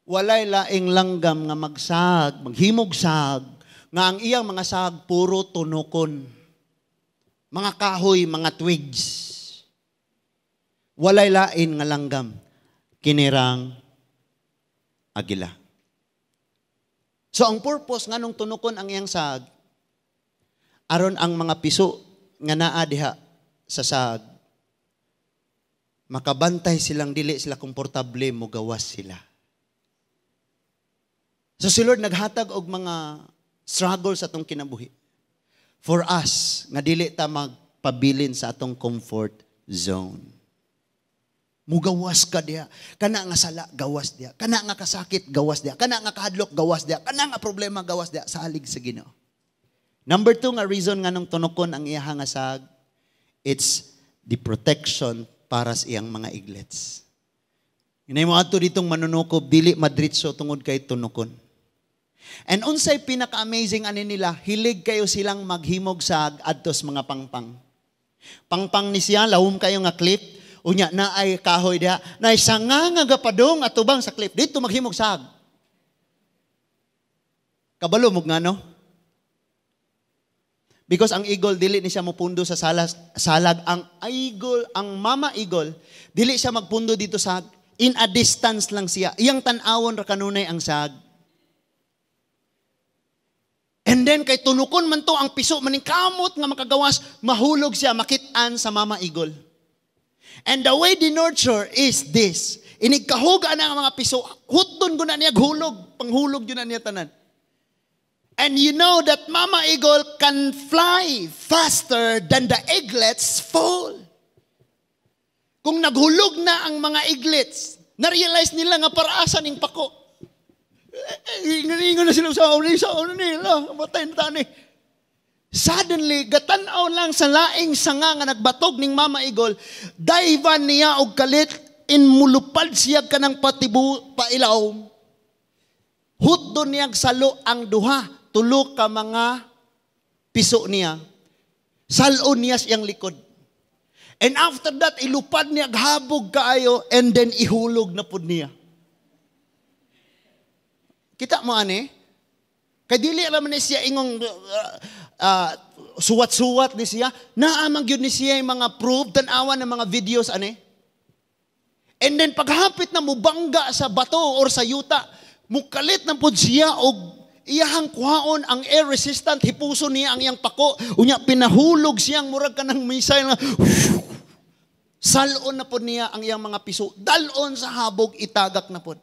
Walay laing langgam nga magsag, maghimog sag, nga ang iyang mga sag puro tunokon. Mga kahoy, mga twigs. Walay lain nga langgam, kinirang agila. So ang purpose nganong tunokon ang iyang sag, aron ang mga piso nga naa diha sa sag, makabantay silang dili sila komportable, mogawas sila. So si Lord naghatag og mga struggle sa atong kinabuhi. For us, nga dili ta magpabilin sa atong comfort zone. Mugawas ka diha. Kana nga sala, gawas diha. Kana nga kasakit, gawas diha. Kana nga kahadlok, gawas diha. Kana nga problema, gawas diha. Salig sa Ginoo. Number 2 nga reason nganong tunokon ang iyaha nga sag, it's the protection para sa iyang mga eaglets. Inay mo ato ditong manunukob, dili madritso tungod kay tunokon. And unsay pinaka-amazing ani nila, hilig kayo silang maghimog sag adtos mga pangpang. Pangpang ni siya, lawom kayo nga cliff, unya naay kahoy diha, naay sanga nga gapadong atubang sa cliff, dito maghimog sag. Kabalo mo ngano? Because ang eagle dili ni siya mopundo sa salas, salag. Ang eagle, ang mama eagle, dili siya magpundo dito sa in a distance lang siya. Iyang tan-awon ra kanunay ang sag. And then kay tunukon man to ang piso maning kamot nga makagawas, mahulog siya makit-an sa mama eagle. And the way they nurture is this. Inig kahuga na ang mga piso, hutdon ko na niya hulog, panghulog yun na niya tanan. And you know that mama eagle can fly faster than the eaglets fall. Kung naghulog na ang mga eaglets, na-realize nila nga paraasa ning pako. Ingon na sila sa uni, sa uni nila, matay na tani. Suddenly, gatanaw lang sa laing sanga nga nagbatog ning mama eagle, dayvan niya og kalit, in mulupad siya kanang patibu pailaw. Hutdo niya salo ang duha, tulo ka mga piso niya. Salon niya siyang likod. And after that, ilupad niya habog kaayo and then ihulog na pud niya. Kita mo ani? Kay dili ra man ni siya ingong suwat-suwat ni siya. Naa man gyud ni siya yung mga proof, tan-awan ng mga videos ani. And then paghapit na mubangga sa bato or sa yuta, mukalit na pud siya og iyahang kuhaon ang air resistant, hipuso niya ang iyang pako, unya pinahulog siyang murag kanang missile nga salon na pud niya ang iyang mga piso, dalon sa habog, itagak na pud.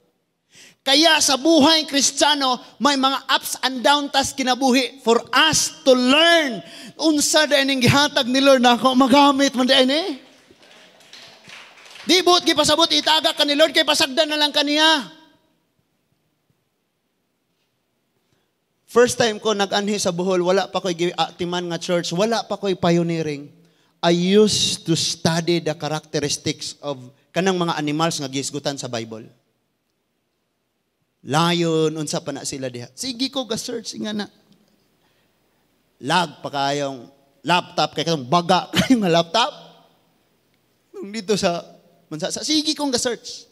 Kaya sa buhay Kristiyano, may mga ups and downs tas kinabuhi for us to learn. Unsa diay ning gihatag ni Lord nako, magamit man diay ni. Di buot gipasabot itagak ka ni Lord kay pasagdan na lang kaniya. First time ko nag-anhi sa Bohol, wala pa ko'y atiman nga church, wala pa ko'y pioneering. I used to study the characteristics of kanang mga animals nga gihisgutan sa Bible. Lion, unsa pa na sila diha. Sige ko ga-search nga na. Lag pa kayong laptop, kay katong baga kayong nga laptop. Nung dito sa bansa, sa sige kong ga-search.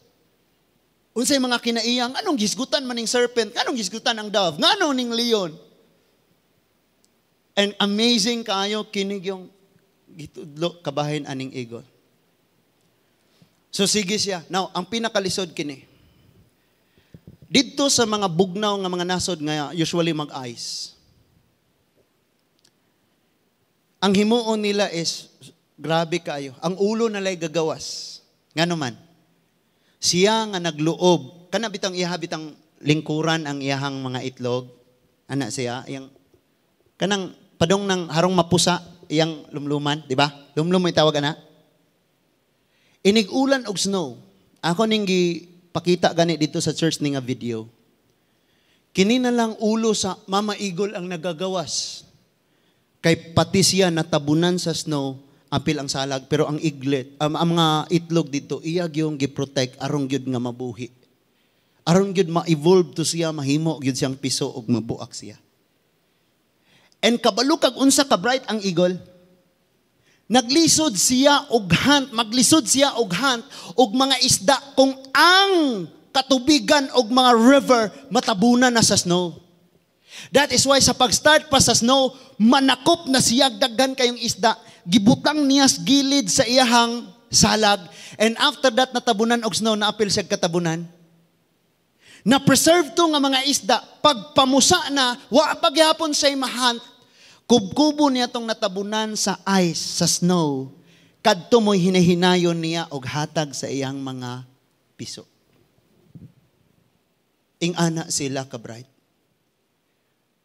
Unsay mga kinaiyang, anong gisgutan man ning serpent, anong gisgutan ang dove, ngano ning leon. And amazing kaayo kinig yung gitudlo kabahin aning eagle. So sige siya. Now, ang pinakalisod kini. Didto sa mga bugnaw nga mga nasod nga usually mag-ice. Ang himuon nila is grabe kaayo. Ang ulo na lay gagawas. Ngano man? Siya nga nagluob, kana bitang iha bitang lingkuran ang iyahang mga itlog. Ana siya, iyang kanang padong ng harong mapusa iyang lumluman, di ba? Lumlum may tawag ana. Inig-ulan og snow. Ako ning gipakita gani dito sa church ni nga video. Kini na lang ulo sa mama eagle ang nagagawas. Kay pati siya natabunan sa snow, apil ang salag, pero ang iglet, ang mga itlog dito, iya gyud gi-protect aron gyud nga mabuhi. Aron gyud ma-evolve to siya, mahimo gyud siyang piso ug mabuak siya. And kabalo kag unsa ka bright ang eagle. Naglisod siya og hunt, maglisod siya og hunt og mga isda kung ang katubigan og mga river matabunan na sa snow. That is why sa pag-start pa sa snow, manakop na siya daghan kayong isda. Gibutang niya sa gilid sa iyahang salag. And after that, natabunan og snow, naapil siya katabunan. Na-preserve to nga mga isda, pagpamusa na, wa pagyapon siya'y mahunt, kubkubo niya tong natabunan sa ice, sa snow, kadto mo'y hinahinayon niya og hatag sa iyang mga piso. Ing-ana sila ka bright.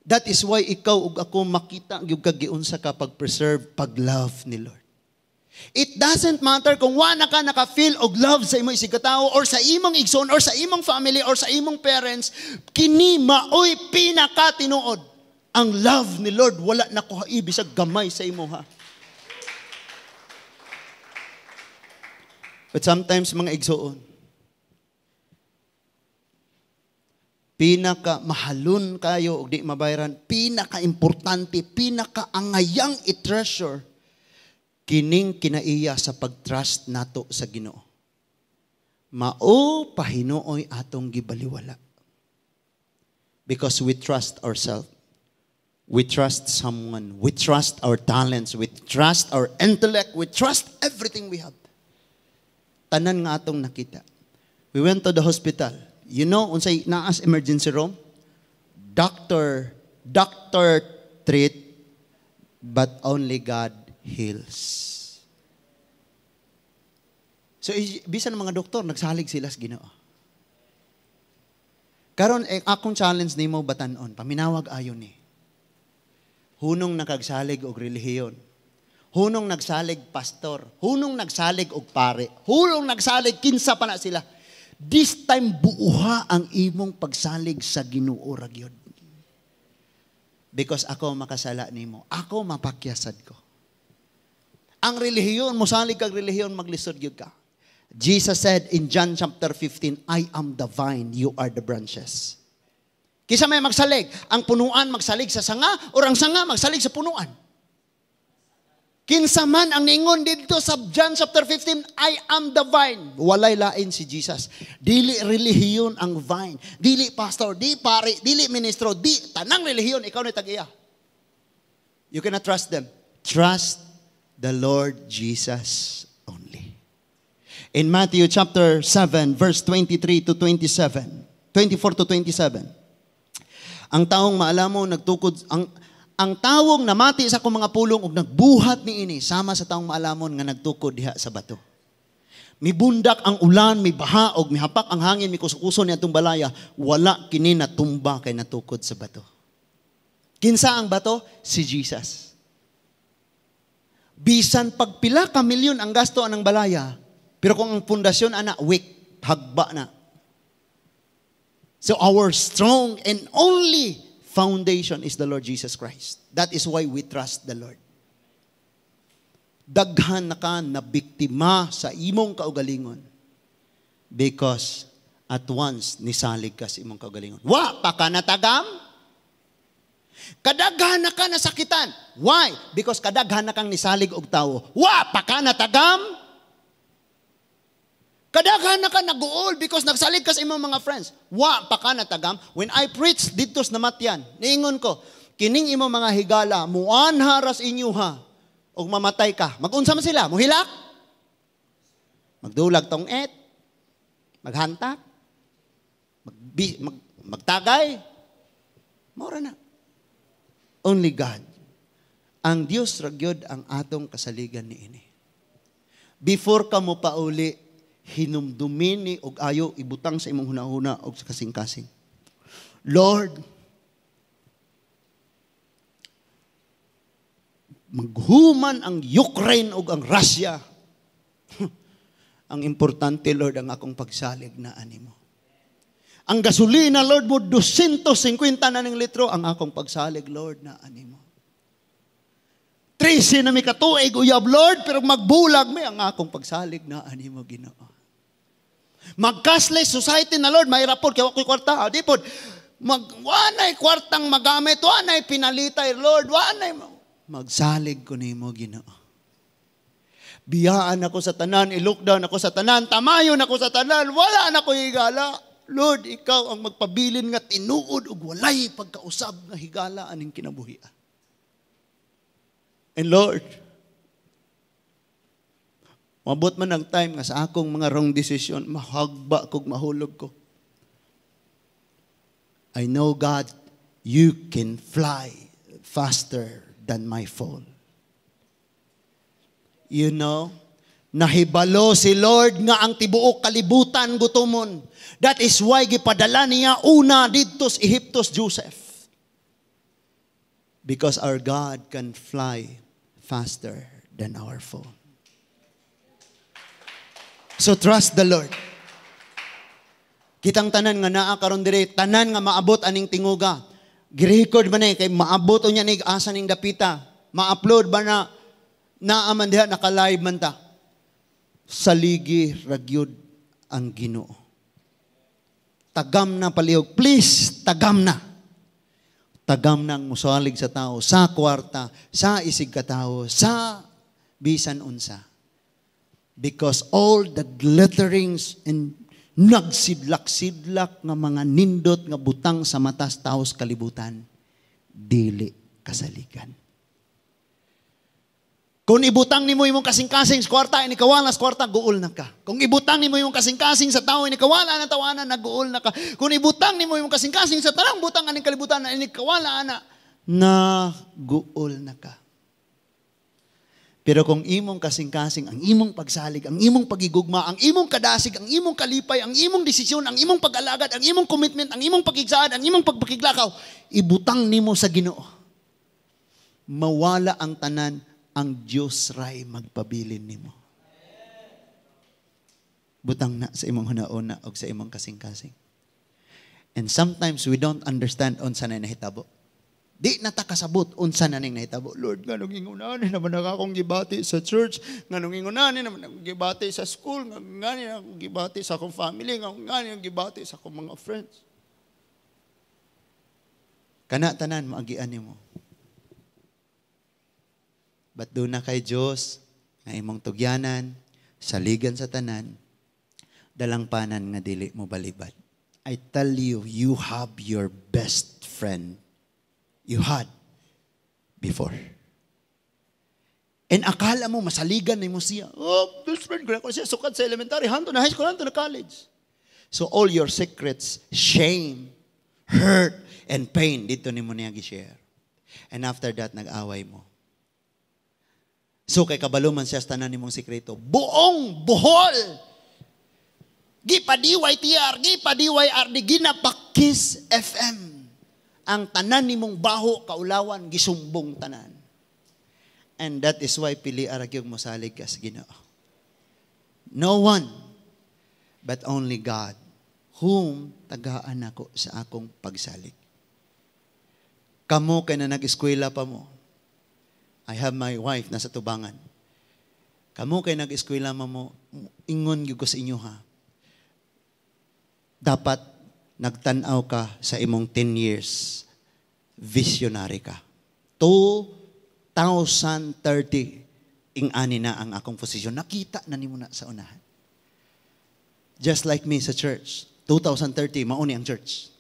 That is why ikaw ug ako makita gyud kag giunsa ka pag-preserve, pag-love ni Lord. It doesn't matter kung wa na ka naka-feel og love sa imong isigkatawo or sa imong igsoon or sa imong family or sa imong parents, kini maoy pinakatinuod. Ang love ni Lord wala na ko bisag gamay sa imo ha. But sometimes mga igsoon, pinaka mahalon kayo og di mabayaran, pinaka-importante, pinaka-angayang i-treasure kining kinaiya sa pag-trust nato sa Ginoo. Mao pahinuoy atong gibaliwala. Because we trust ourselves. We trust someone. We trust our talents. We trust our intellect. We trust everything we have. Tanan nga atong nakita. We went to the hospital. You know, unsay naas emergency room? Doctor treat, but only God heals. So, bisan ng mga doktor, nagsalig sila sa Ginoo. Karon akong challenge nimo batan-on, paminawag ayon ni. Hunong nakagsalig og relihiyon. Hunong nagsalig pastor. Hunong nagsalig og pare. Hunong nagsalig kinsa pa na sila. This time buuha ang imong pagsalig sa Ginoo ra gyud. Because ako makasala nimo. Ako mapakyasad ko. Ang relihiyon, musalig kag relihiyon, maglisod gyud ka. Jesus said in John chapter 15, "I am the vine, you are the branches." Kinsa may magsalig? Ang punuan magsalig sa sanga or ang sanga magsalig sa punuan? Kinsa man ang ningon dito sa John chapter 15, "I am the vine." Walay lain si Jesus. Dili relihiyon ang vine. Dili pastor, di pari, dili ministro, di tanang relihiyon, ikaw ni tag-iya. You cannot trust them. Trust the Lord Jesus only. In Matthew chapter 7, verse 23 to 27, 24 to 27, ang taong maalamon nagtukod, ang tawong namati sa akong mga pulong ug nagbuhat niini sama sa taong maalamon nga nagtukod diha sa bato. Mibundak ang ulan, mibaha og mihapak ang hangin, mikuso-kuso ni atong balaya, wala kini natumba kay natukod sa bato. Kinsa ang bato? Si Jesus. Bisan pagpila ka milyon ang gasto anang balaya, pero kung ang pundasyon ana weak, hagba na. So our strong and only foundation is the Lord Jesus Christ. That is why we trust the Lord. Daghan na ka na biktima sa imong kaugalingon because at once nisalig ka sa imong kaugalingon. Wa pa ka natagam? Kadaghan na ka nasakitan. Why? Because kadaghan na kang nisalig og tawo. Wa pa ka natagam? Kadaghan na ka naguol because nagsalig ka sa imong mga friends. Wa pa ka natagam? When I preach dito sa Namatyan, niingon ko, kining imong mga higala, muanha ras inyo ha, og mamatay ka. Magunsa man sila? Muhilak? Magdulag tong et? Maghantak? Magtagay? Mora na. Only God. Ang Dios ra gyud ang atong kasaligan niini. Before ka mo pauli, hinumdumin ni og ayo ibutang sa imong hunahuna og sa kasing-kasing. Lord, maghuman ang Ukraine ug ang Russia. Ang importante, Lord, ang akong pagsalig na animo. Ang gasolina, Lord, mo 250 na ning litro ang akong pagsalig, Lord, na animo. 13 na mi katuig uyab, Lord, pero magbulag mi ang akong pagsalig na animo, Ginoo. Mag-cashless society na, Lord, mahirap po, kaya ako'y kwarta, di po. Wanay kwartang magamit, wanay pinalitay, Lord, wanay. Magsalig ko nimo, Ginoo. Biyaan ako sa tanan, i-lockdown ako sa tanan, tamayon ako sa tanan, wala na ko higala. Lord, ikaw ang magpabilin nga tinuod ug walay pagkausab nga higala aning kinabuhian. And Lord, mabot man ang time nga sa akong mga wrong decision, mahagba kog mahulog ko. I know, God, you can fly faster than my fall. You know, nahibalo si Lord nga ang tibuok kalibutan gutomon. That is why gipadala niya una didto sa Ehipto si Joseph. Because our God can fly faster than our fall. So trust the Lord. Kitang tanan nga naa karon dire, tanan nga maabot aning tinguga. Gi-record man eh, kay maabot unya ni asa ning dapita. Ma-upload ba na naa man diha naka-live man ta. Saligi ragyod ang Ginoo. Tagam na palihog. Please, tagam na. Tagam na ang musalig sa tao, sa kwarta, sa isig katao, sa bisan unsa. Because all the glitterings and nagsidlak-sidlak nga mga nindot nga butang sa matas taos kalibutan, dili kasaligan. Kung ibutang nimo imong kasing-kasing sa kwarta, inikawala sa kwarta, guol na ka. Kung ibutang nimo imong kasing-kasing sa tao, inikawala na tawanan, naguol na ka. Kung ibutang nimo imong kasing-kasing sa tanang butang aning kalibutan, inikawala na, naguol na ka. Pero kung imong kasing-kasing, ang imong pagsalig, ang imong pagigugma, ang imong kadasig, ang imong kalipay, ang imong desisyon, ang imong pag-alagad, ang imong commitment, ang imong pagigsaad, ang imong pagpakiglakaw, ibutang nimo sa Ginoo. Mawala ang tanan, ang Diyos ray magpabilin nimo. Butang na sa imong hunauna og sa imong kasing-kasing. And sometimes we don't understand unsa na nahitabo. Di na ta kasabot unsa na ning nahitabo. Lord, nganong ingon ani naman ang akong gibati sa church, nganong ingon ani naman akong gibati sa school, nganong ani akong gibati sa akong family, nganong ani akong gibati sa akong mga friends. Kana tanan maagian nimo. But duna kay Dios nga imong tugyanan, saligan sa tanan, dalangpanan nga dili mo balibad. I tell you, you have your best friend you had before. And akala mo, masaligan na mo siya. Oh, best friend ko na siya. Sukad sa elementary, hangtod na high school, hangtod na college. So all your secrets, shame, hurt, and pain, didto nimo niya gi-share. And after that, nag-away mo. So kay kabalo man siya sa tanan nimong sikreto. Buong Bohol! Gipa DYTR, gipa DYRD, ginapa-Kiss FM. Ang tanan nimong baho, kaulawan, gisumbong tanan. And that is why pili ra gyud mosalig ka sa Ginoo. No one, but only God, whom tagaan ako sa akong pagsalig. Kamo kay na nag-eskwela pa mo. I have my wife nasa tubangan. Kamo kay nag-eskwela mo, ingon gyud ko sa inyo ha. Dapat nagtan-aw ka sa imong 10 years. Visionary ka. 2030, ing-ani na ang akong posisyon. Nakita na nimo na sa unahan. Just like me sa church. 2030, mao ni ang church.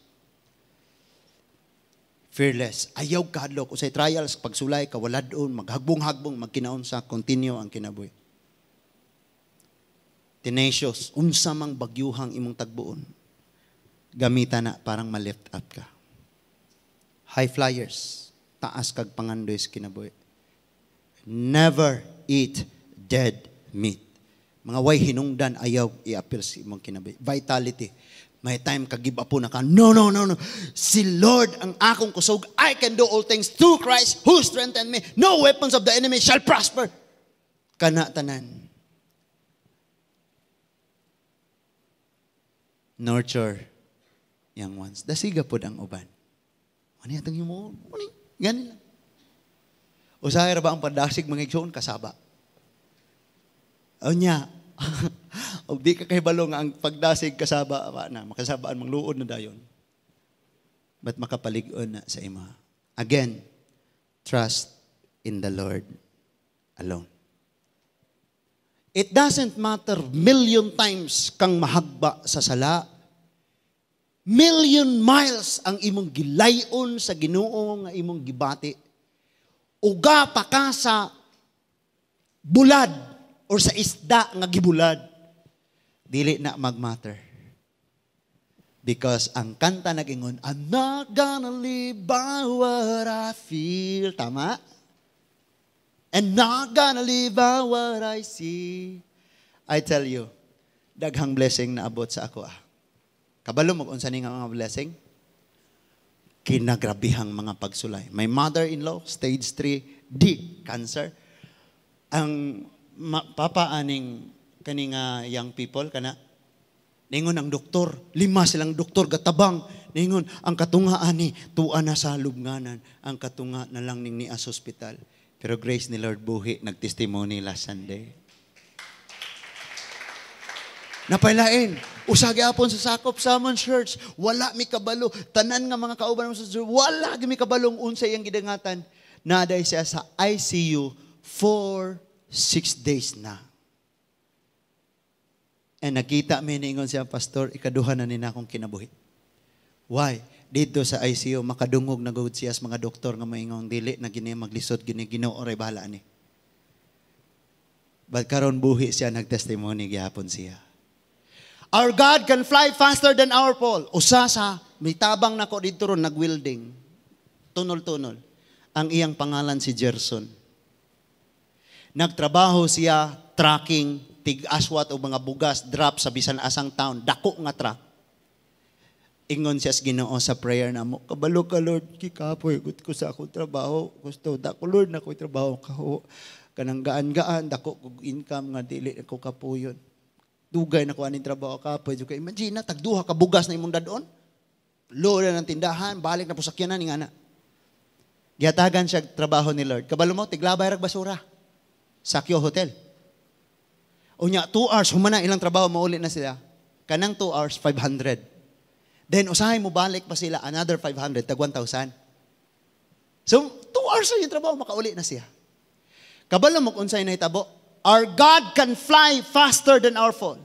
Fearless. Ayaw kahadlok. Usay trials, pagsulay, kawaladon, maghagbong-hagbong, magkinaunsa, continue ang kinabuhi. Tenacious, unsa mang bagyuhang imong tagbuon, gamita na parang ma-lift up ka. High flyers, taas kag pangandoy sa kinabuhi. Never eat dead meat. Mga way hinungdan, ayaw i-appeal sa imong kinabuhi. Vitality. May time ka give up na ka. No, no, no, no. Si Lord ang akong kusog. I can do all things through Christ who strengthened me. No weapons of the enemy shall prosper. Kana tanan. Nurture young ones. Dasiga pod ang uban. Ano yatang yung mo? Gani lang. Usahay ra ba ang pandasig mga igsoon? Kasaba. O niya, og di ka kahibalo nga ang pagdasig kasaba ba na makasabaan mangluod na dayon. But makapalig-on na sa imo. Again, trust in the Lord alone. It doesn't matter million times kang mahagba sa sala. Million miles ang imong gilayon sa Ginoo nga imong gibati. Uga pa ka sa bulad or sa isda nga gibulad. Dili na magmatter. Because ang kanta nag-ingon, I'm not gonna live by what I feel. Tama? And not gonna live by what I see. I tell you, daghang blessing na abot sa ako ah. Kabalo mo unsa ni nga mga blessing? Kinagrabihang mga pagsulay. My mother-in-law, stage 3D cancer. Ang papa aning kani nga young people kana ningon ang doktor, lima silang doktor gatabang ningon ang katunga ani tua na sa lubnganan, ang katunga na lang ning niya sa ospital. Pero grace ni Lord buhi, nagtestimony last Sunday. Napailain. Usa gyapon sa sakop sa amon church, wala mi kabalo. Tanan nga mga kauban mo sa church, wala gyud mi kabalong unsa iyang gidangatan. Naday siya sa ICU for 6 days na. And nakita mi niingon siya, "Pastor, ikaduha na nina akong kinabuhi." Why? Dito sa ICU, makadungog na gud siya sa mga doktor nga moingon, "Dili na gini maglisod gini, Ginoo ray bahala ni." But karon buhi siya, nagtestimony gihapon siya. Our God can fly faster than our Paul. Usa sa mitabang nako didto ron nagwelding. Tunol-tunol. Ang iyang pangalan si Gerson. Nagtrabaho siya trucking, tig-aswat o mga bugas, drop sa bisan asang town. Dako nga truck. Ingon siya sa Ginoo sa prayer na mo, "Kabalo ka Lord, kikapoy gud ko sa akong trabaho. Gusto dako Lord na ko'y trabaho kaho. Kanang gaan-gaan, dako kog income nga dili ko kapuyon. Dugay na ko aning trabaho kapoy. Kay imagine na, tagduha ka bugas na imong dadon. Load na ng tindahan, balik na po sakyanan, nga na." Gihatagan siya trabaho ni Lord. Kabalo mo, tiglabay rag basura. Sakyo Hotel. Unya, 2 hours, humana ilang trabaho, mauli na sila. Kanang 2 hours, 500. Then, usahay mo balik pa sila, another 500, tag 1,000. So, 2 hours na yung trabaho, makauli na siya. Kabalo mo kung unsay nahitabo? Our God can fly faster than our phone.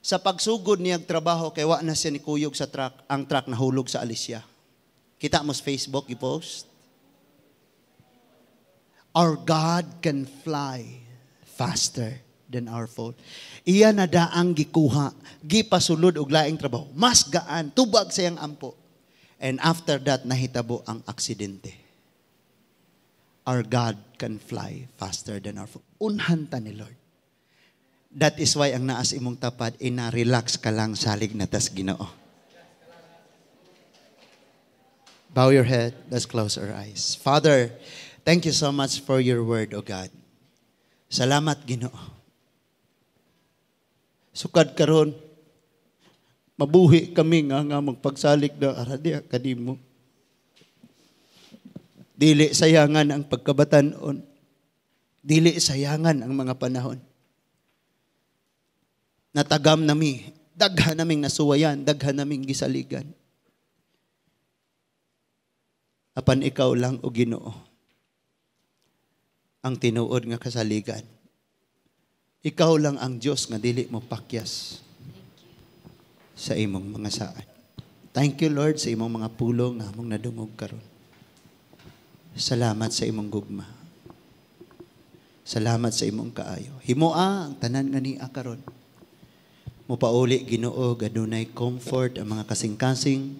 Sa pagsugod niyang trabaho, kay wa na siya ni kuyog sa truck, ang truck nahulog sa Alicia. Kita mo sa Facebook, i-post. Our God can fly faster than our phone. Iya na daang gikuha, gipasulod og laing trabaho. Mas gaan, tubag sa iyang ampo. And after that, nahitabo ang aksidente. Our God can fly faster than our phone. Unhan ta ni Lord. That is why ang naas imong tapad, ina-relax ka lang, salig na tas Ginoo. Bow your head. Let's close our eyes. Father, thank you so much for your word, O God. Salamat, Ginoo. Sukad karon, mabuhi kami nga magpagsalig na ara diha kanimo. Dili sayangan ang pagkabatanon. Dili sayangan ang mga panahon. Natagam nami, daghan naming nasuwayan, daghan naming gisaligan. Apan ikaw lang, o Ginoo, ang tinuod nga kasaligan. Ikaw lang ang Dios nga dili mo pakyas sa imong mga saad. Thank you, Lord, sa imong mga pulong nga among nadungog karon. Salamat sa imong gugma. Salamat sa imong kaayo. Himoa ang tanan nga niya karon. Mupauli, Ginoo, adunay comfort ang mga kasing-kasing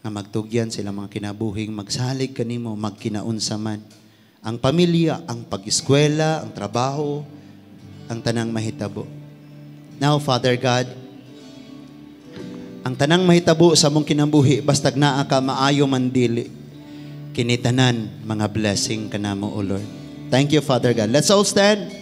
nga magtugyan sila mga kinabuhing magsalig kanimo magkinaunsa man. Ang pamilya, ang pag-eskwela, ang trabaho, ang tanang mahitabo. Now, Father God, ang tanang mahitabo sa among kinabuhi, bastag naa ka, maayo man dili, kinitanan, mga blessing kanamo, O Lord. Thank you, Father God. Let's all stand.